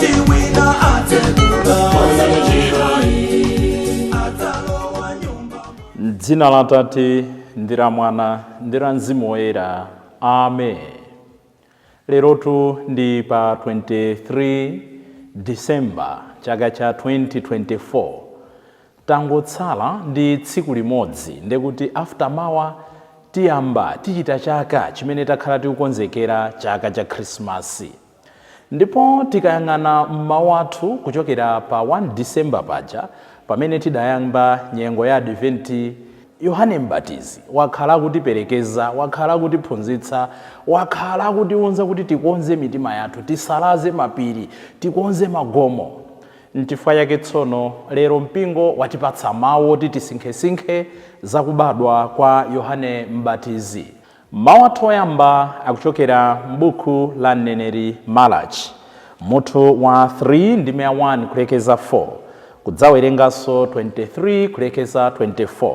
Pakuti wina atsekula adzalowa nyumba. M'dzina la Atate ndi la Mwana ndi la Mzimu Woyera. Amen. Lerotu ndi pa 23 December chaka cha 2024. Tangotsala ndi tsiku limodzi ndekuti after mawa tiyamba tichita chaka chimene takhala tikukonzekera, chaka cha Khrisimasi. Ndipo tikayang'ana mmawu athu kuchokera pa 1 December paja pamene tidayamba nyengo ya Adventi, Yohane Mbatizi wakhala akutiperekeza, wakhala akutiphunzitsa, wakhala akutiuza kuti tikonze mitima yathu, tisalaze mapiri, tikonze magomo. Nchifukwa chake tsono lero mpingo watipatsa mawu oti tisinkhesinkhe za kubadwa kwa Yohane Mbatizi. Mawu athu oyamba akuchokera m'buku la mneneri Malaki, mutu wa 3 ndime ya 1 kulekeza 4, kudzawerenganso 23 kulekeza 24.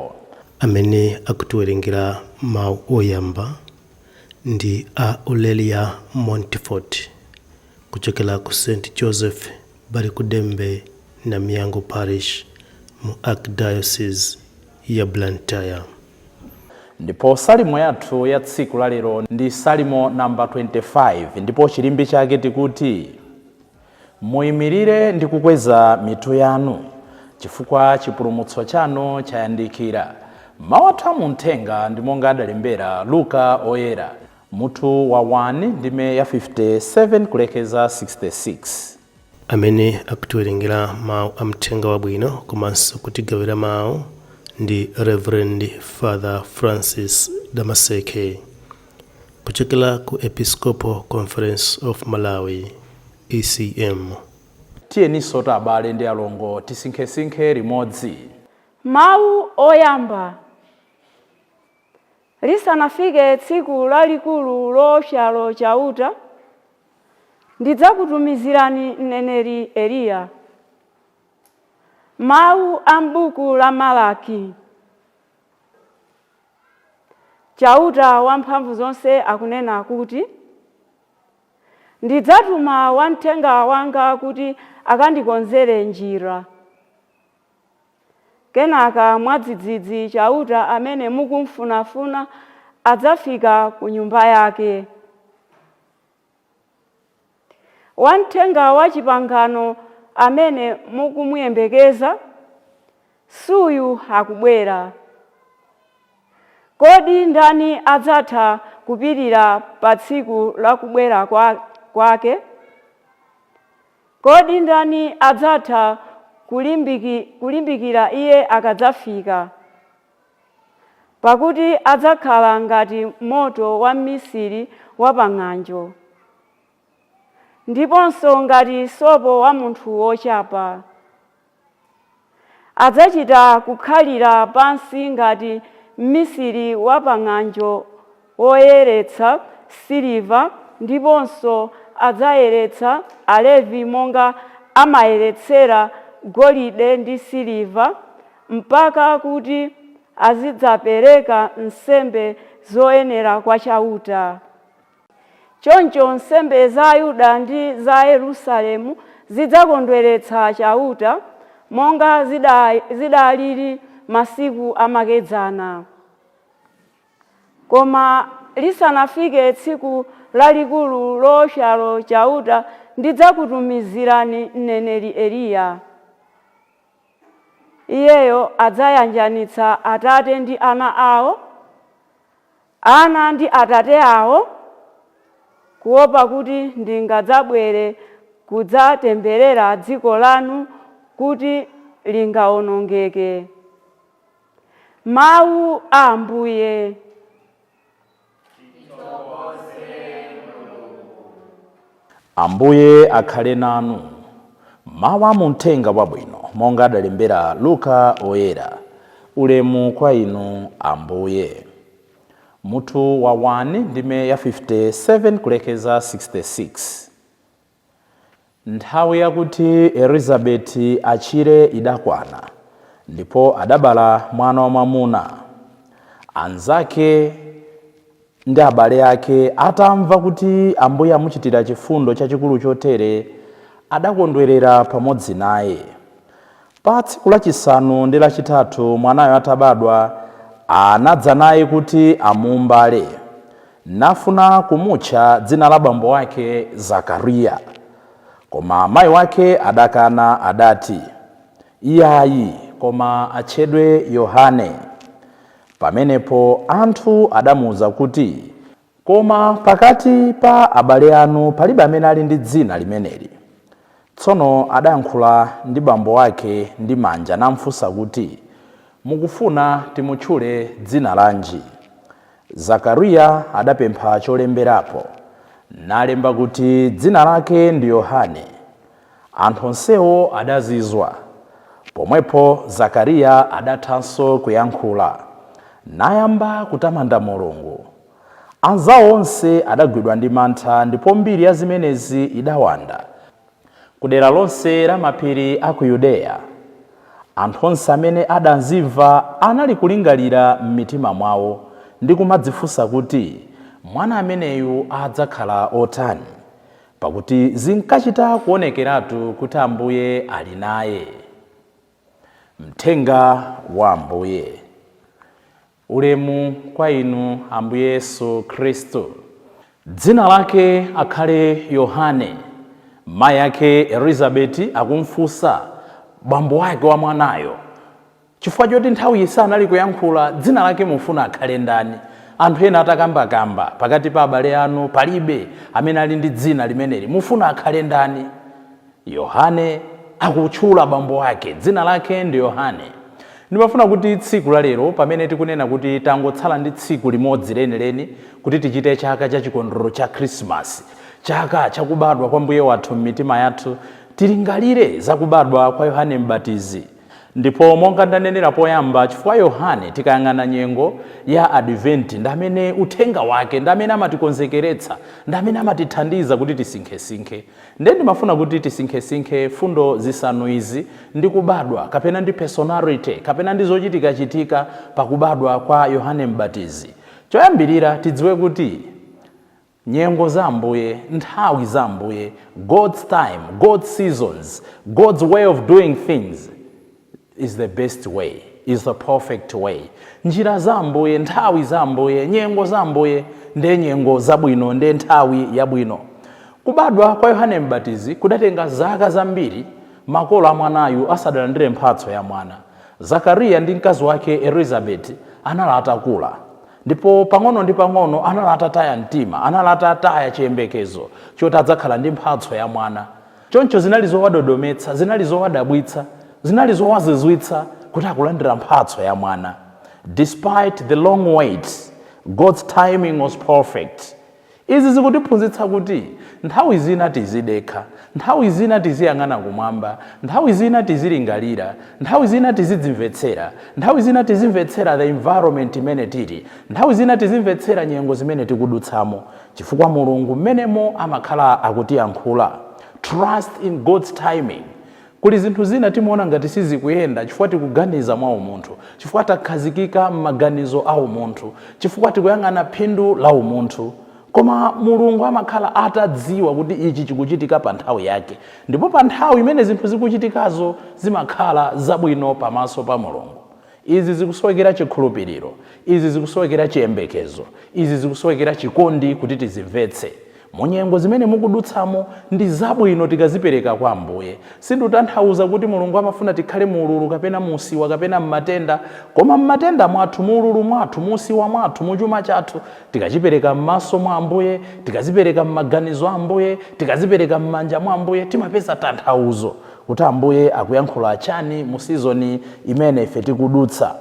Amene akutiwerengera mawu oyamba ndi a Aurelia Montfort kuchokera ku St Joseph Balikudembe Namiyango Parish mu Archdiocese ya Blantyre. Ndipo salimo yathu ya tsiku la lero ndi salimo namba 25, ndipo chilimbi chake tikuti, "Muyimirire ndi kukweza mitu yanu, chifukwa chipulumutso chanu chayandikira." Mawu athu amuthenga ndi monga adalembera Luka Oyera, mutu wa 1 ndime ya 57 kulekeza 66. Amene akutiwerengera mawu a mthenga wabwino komanso kutigawira mawu ndi Reverend Father Francis Damaseke kuchokera ku Episcopal Conference of Malawi, ECM. Tiyeninso abale ndi alongo tisinkhesinkhe limodzi. Mawu oyamba. Lisanafike tsiku lalikulu loopsalo Chauta, ndidzakutumizirani mneneri Eliya. Mawu a m'buku la Malaki. Chauta Wamphamvu zonse akunena kuti, "Ndidzatuma wamthenga wanga kuti akandikonzere njira." Kenaka mwadzidzidzi Chauta amene mukumfunafuna adzafika ku nyumba yake. Wamthenga wa chipangano amene mukumuyembekeza, suyu akubwera. Kodi ndani adzatha kupirira pa tsiku la kubwera kwake? Kodi ndani adzatha kulimbikira iye akadzafika? Pakuti adzakhala ngati moto wa mmisiri wa pang'anjo, ndiponso ngati sopo wa munthu wochapa. Adzachita kukhalira pansi ngati mmisiri wa pang'anjo woyeretsa siliva, ndiponso adzayeretsa Alevi monga amayeretsera golide ndi siliva, mpaka kuti azidzapereka nsembe zoyenera kwa Chauta. Choncho nsembe za Yuda ndi za Yerusalemu zidzakondweretsa Chauta, monga zidalili masiku amakedzana. Koma lisanafike tsiku lalikulu loopsalo Chauta, ndidzakutumizirani mneneri Eliya. Iyeyo adzayanjanitsa atate ndi ana awo, ana ndi atate awo, kuopa kuti ndingadzabwere kudzatemberera dziko lanu kuti lingawonongeke. Mawu a Ambuye. Ambuye akhale nanu. Mawu a muthenga wabwino monga adalembera Luka Oyera. Ulemu kwa inu, Ambuye. Mutu wa 1 ndime ya 57 kulekeza 66. Nthawi yakuti Elizabeti achire idakwana, ndipo adabala mwana wamwamuna. Anzake ndi abale ake atamva kuti Ambuye amuchitira chifundo chachikulu chotere, Adakondwerera pamodzi naye. Pa tsiku lachisanu ndi lachitatu mwanayo atabadwa, anadza naye kuti amuumbale, nafuna kumutcha dzina la bambo wake Zakariya. Koma mayi wake adakana, adati, "Iyayi, koma atchedwe Yohane." Pamenepo anthu adamuwuza kuti, "Koma pakati pa abale anu palibe amene ali ndi dzina limeneli." Tsono adayankhula ndi bambo wake ndi manja namfunsa kuti, "Mukufuna timutchule dzina lanji?" Zakariya adapempha cholemberapo, nalemba kuti, "Dzina lake ndi Yohane." Anthu onsewo adazizwa. Pomwepo Zakariya adathanso kuyankhula, nayamba kutamanda Mulungu. Anzawo onse adagwidwa ndi mantha, ndipo mbiri ya zimenezi idawanda ku dera lonse la mapiri a ku Yudeya. Anthu onse amene adazimva anali kulingalira m'mitima mwawo ndi kumadzifunsa kuti, "Mwana ameneyu adzakhala otani?" Pakuti zinkachita kuonekeratu kuti Ambuye ali naye. Mthenga wa Ambuye. Ulemu kwa inu, Ambuye Yesu Khristu. "Dzina lake akhale Yohane." Mayi ake Elizabeti akumfunsa bambo wake wa mwanayo, chifukwa choti nthawi sanali kuyankhula, "Dzina lake mufuna akhale ndani? Anthu ena atakambakamba, pakati pa abale anu palibe amene ali ndi dzina limeneli. Mufuna akhale ndani?" Yohane, akutchula bambo ake, dzina lake ndi Yohane. Ndimafuna kuti tsiku la lero, pamene tikunena kuti tangotsala ndi tsiku limodzi lenileni kuti tichite chaka cha chikondwerero cha Khrisimasi, chaka chakubadwa kwa Mbuye wathu m'mitima yathu, tilingalire zakubadwa kwa Yohane Mbatizi. Ndipo monga ndanenera poyamba, chifukwa Yohane, tikayang'ana nyengo ya Adventi, ndi amene uthenga wake, ndi amene amatikonzekeretsa, ndi amene amatithandiza kuti tisinkhesinkhe. Ndiye ndimafuna kuti tisinkhesinkhe fundo zisanu izi ndi kubadwa kapena ndi personality kapena ndi zochitikachitika pakubadwa kwa Yohane Mbatizi. Choyambirira, tidziwe kuti nyengo za Ambuye, nthawi za Ambuye, God's time, God's seasons, God's way of doing things is the best way, is the perfect way. Njira za Ambuye, nthawi za Ambuye, nyengo za Ambuye ndiye nyengo zabwino, ndiye nthawi yabwino. Kubadwa kwa Yohane Mbatizi kudatenga zaka zambiri makolo a mwanayu asadalandire mphatso ya mwana. Zakariya ndi mkazi wake Elizabeti anali atakula, ndipo pang'ono ndi pang'ono anali atataya mtima, anali atataya chiyembekezo choti adzakhala ndi mphatso ya mwana. Choncho zinali zowadodometsa, zinali zowadabwitsa, zinali zowazizwitsa kuti akulandira mphatso ya mwana. Despite the long wait, God's timing was perfect. Izi zikutiphunzitsa kuti nthawi zina tizidekha, nthawi zina tiziyang'ana kumwamba, nthawi zina tizilingalira, nthawi zina tizidzimvetsera, nthawi zina tizimvetsera the environment imene tili, nthawi zina tizimvetsera nyengo zimene tikudutsamo, chifukwa Mulungu mmenemo amakhala akutiyankhula. Trust in God's timing. Kuli zinthu zina timaona ngati sizikuyenda chifukwa tikuganiza mwa umunthu, chifukwa takhazikika m'maganizo a umunthu, chifukwa tikuyang'ana phindu la umunthu. Koma Mulungu amakhala atadziwa kuti ichi chikuchitika pa nthawi yake, ndipo pa nthawi imene zinthu zikuchitikazo zimakhala zabwino pamaso pa Mulungu. Izi zikusowekera chikhulupiriro, izi zikusowekera chiyembekezo, izi zikusowekera chikondi kuti tizimvetse. Munyengo zimene mukudutsamo ndi zabwino tikazipereka kwa Ambuye. Sindikutanthauza kuti Mulungu amafuna tikhale muululu kapena musiwa kapena mmatenda, koma mmatenda mwathu, muululu mwathu, musiwa mwathu, muchuma chathu, tikachipereka m'maso mwa Ambuye, tikazipereka m'maganizo a Ambuye, tikazipereka m'manja mwa Ambuye, timapeza tanthauzo kuti Ambuye akuyankhula chani mu season imene ife tikudutsa.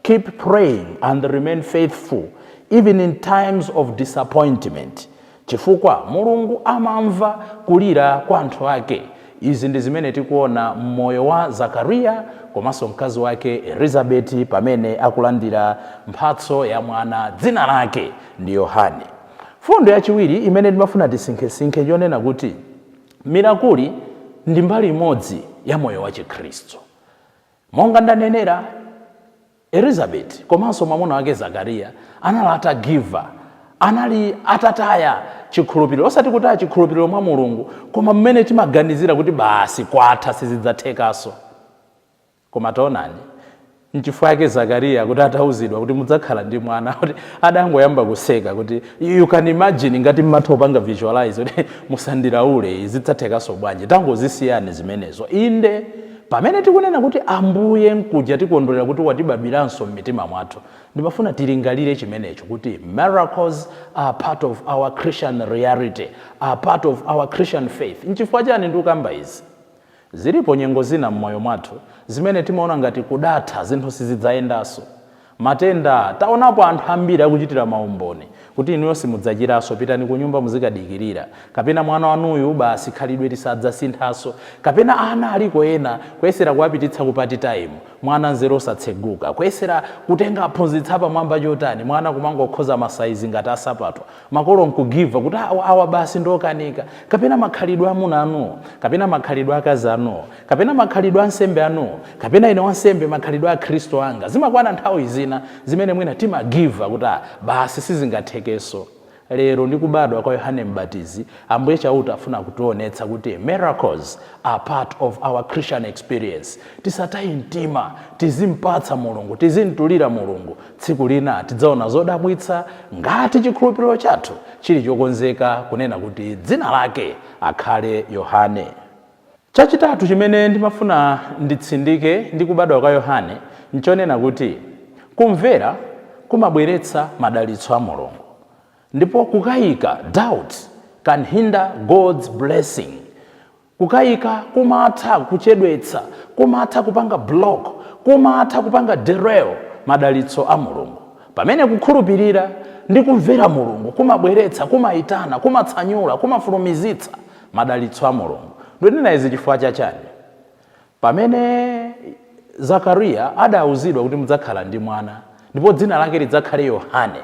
Keep praying and remain faithful even in times of disappointment, chifukwa Mulungu amamva kulira kwa anthu ake. Izi ndi zimene tikuona mmoyo wa Zakariya komanso mkazi wake Elizabeti pamene akulandira mphatso ya mwana, dzina lake ndi Yohane. Fundo yachiwiri imene ndimafuna tisinkhesinkhe, yonena kuti miracle ndi mbali imodzi ya moyo wa Chikhristu. Monga ndanenera, Elizabeti komanso mwamuna wake Zakariya anali atagiva. Anali atataya chikhulupiriro, osati kutaya chikhulupiriro mwa Mulungu, koma mmene timaganizira kuti basi, kwatha, sizidzathekanso. Koma taonani, nchifukwa yake Zakariya kuti atauzidwa kuti mudzakhala ndi mwana, kuti adangoyamba kuseka, kuti you can imagine, ngati mmatha kupanga visualize, kuti musandilaule, zidzathekanso bwanji? Tangozisiyani zimenezo. Inde, pamene tikunena kuti Ambuye nkuja tikondwerera kuti watibadwiranso m'mitima mwathu, ndimafuna tilingalire chimenecho kuti miracles are part of our Christian reality, are part of our Christian faith. Nchifukwa chani ndikukamba izi? Zilipo nyengo zina m'moyo mwathu zimene timaona ngati kudatha, zinthu sizidzayendanso. Matenda, taonapo anthu ambiri akuchitira maumboni kuti inuyo simudzachiranso, pitani ku nyumba muzikadikirira, kapena mwana wanuyu basi, khalidwe lisadzasinthanso, kapena ana aliko ena kuyesera kuwapititsa ku part time, mwana nzeru osatseguka, kuyesera kutenga aphunzitsi apamwamba chotani, mwana kumangokhoza masaizi ngati asapato, makolo nkugiva kuti awa, awa basi ndokanika, kapena makhalidwe amuna anuwo, kapena makhalidwe akazi anuwo, kapena makhalidwe ansembe anuwo, kapena ine wansembe makhalidwe a Khristu anga. Zimakwana nthawi zina zimene mwina timagiva kuti ah, basi, sizingathekenso. Lero ndi kubadwa kwa Yohane Mbatizi, Ambuye Chauta afuna kutionetsa kuti miracles are part of our Christian experience. Tisataye mtima, tizimpatsa Mulungu, tizimtulira Mulungu. Tsiku lina tidzaona zodabwitsa ngati chikhulupiriro chathu chili chokonzeka kunena kuti dzina lake akhale Yohane. Chachitatu chimene ndimafuna nditsindike ndi kubadwa kwa Yohane nchonena kuti kumvera kumabweretsa madalitso a Mulungu, ndipo kukayika, doubt can hinder God's blessing. Kukayika kumatha kuchedwetsa, kumatha kupanga block, kumatha kupanga derail madalitso a Mulungu, pamene kukhulupirira ndi kumvera Mulungu kumabweretsa, kumayitana, kumatsanyula, kumafulumizitsa madalitso a Mulungu. Ndinena izi chifukwa chachani? Pamene Zakariya adawuzidwa kuti mudzakhala ndi mwana ndipo dzina lake lidzakhale Yohane,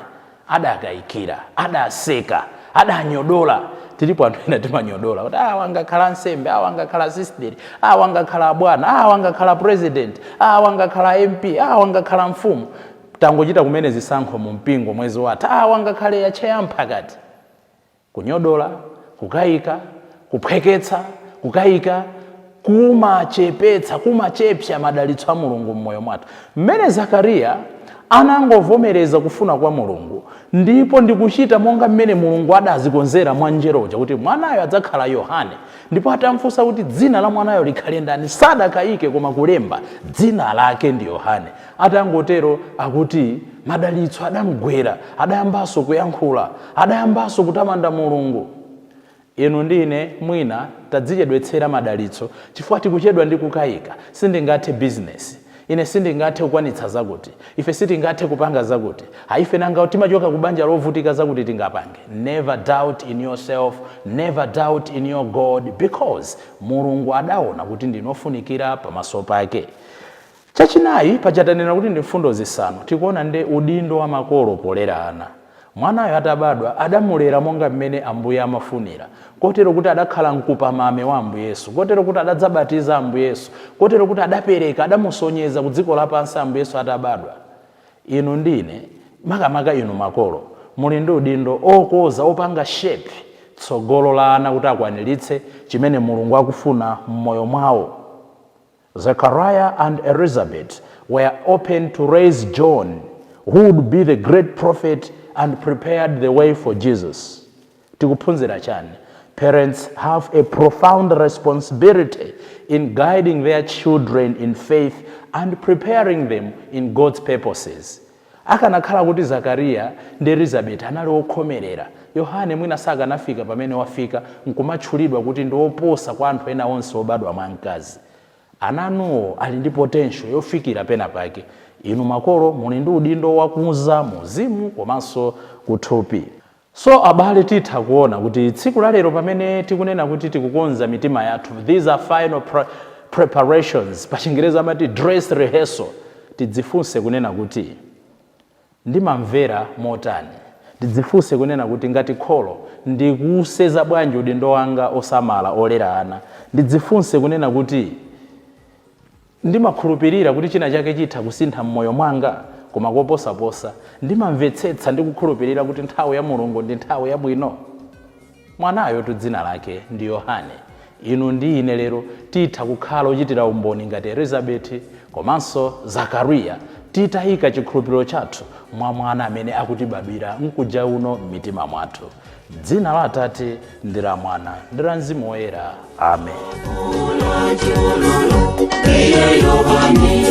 adakayikira, adaseka, adanyodola. Tilipo anthu ena timanyodola kuti awa angakhala ansembe, awa angakhala sisteri, awa angakhala abwana, awa angakhala president, awa angakhala MP, awa angakhala mfumu. Tangochita kumene zisankho mu mpingo mwezi watha, awa angakhale yacheya mphakati. Kunyodola, kukayika, kuphweketsa, kukayika kumachepetsa, kumachepsa madalitso a Mulungu m'moyo mwathu. Mmene Zakariya anangovomereza kufuna kwa Mulungu ndipo ndikuchita monga mmene Mulungu adazikonzera mwa njeroja kuti mwanayo adzakhala Yohane, ndipo atamfunsa kuti dzina la mwanayo likhale ndani, sadakayike koma kulemba dzina lake ndi Yohane. Atangotero, akuti madalitso adamgwera, adayambanso kuyankhula, adayambanso kutamanda Mulungu. Inu ndine mwina tadzichedwetsera madalitso chifukwa tikuchedwa ndi kukayika. Sindingathe bizinesi ine, sindingathe kukwanitsa zakuti, ife sitingathe kupanga zakuti, haife nanga timachoka ku banja lovutika, zakuti tingapange? Never doubt in yourself, never doubt in your God, because Mulungu adaona kuti ndinofunikira pamaso pake. Chachinayi, pachatanena kuti ndi mfundo zisanu, tikuona ndi udindo wa makolo polera ana. Mwanayo atabadwa, adamulera monga mmene Ambuye amafunira, kotero kuti adakhala mkupamame wa Ambuye Yesu, kotero kuti adadzabatiza Ambuye Yesu, kotero kuti adapereka, adamusonyeza ku dziko lapansi Ambuye Yesu atabadwa. Inu ndine, makamaka inu makolo, muli ndi udindo okoza, opanga shape tsogolo la ana kuti akwaniritse chimene Mulungu akufuna m'moyo mwawo. Zechariah and Elizabeth were open to raise John, who would be the great prophet and prepared the way for Jesus. Tikuphunzira chani? Parents have a profound responsibility in guiding their children in faith and preparing them in God's purposes. Akanakhala kuti Zakariya ndi Elizabeth anali okhomerera, Yohane mwina sakanafika pamene wafika nkumatchulidwa kuti ndi oposa kwa anthu ena onse obadwa mwa mkazi. Ananuwo ali ndi potential yofikira pena pake. Inu makolo muli ndi udindo wakuza muzimu komanso kuthupi. So abale, titha kuona kuti tsiku la lero pamene tikunena kuti tikukonza mitima yathu, these are final preparations, pa Chingereza amati dress rehearsal. Tidzifunse kunena kuti ndimamvera motani? Ndidzifunse kunena kuti ngati kholo ndikuseza bwanji udindo wanga osamala, olera ana? Ndidzifunse kunena kuti ndimakhulupirira kuti china chake chitha kusintha mmoyo mwanga? Koma koposaposa, ndimamvetsetsa ndi kukhulupirira kuti nthawi ya Mulungu ndi nthawi yabwino? Mwanayo tu dzina lake ndi Yohane. Inu ndi ine lero titha kukhala ochitira umboni ngati Elizabeti komanso Zakariya, titayika chikhulupiriro chathu mwa mwana amene akutibadwira mkuja uno m'mitima mwathu. Dzina la Atate ndi la Mwana ndi la Mzimu Woyera, amen. Iye Yohane.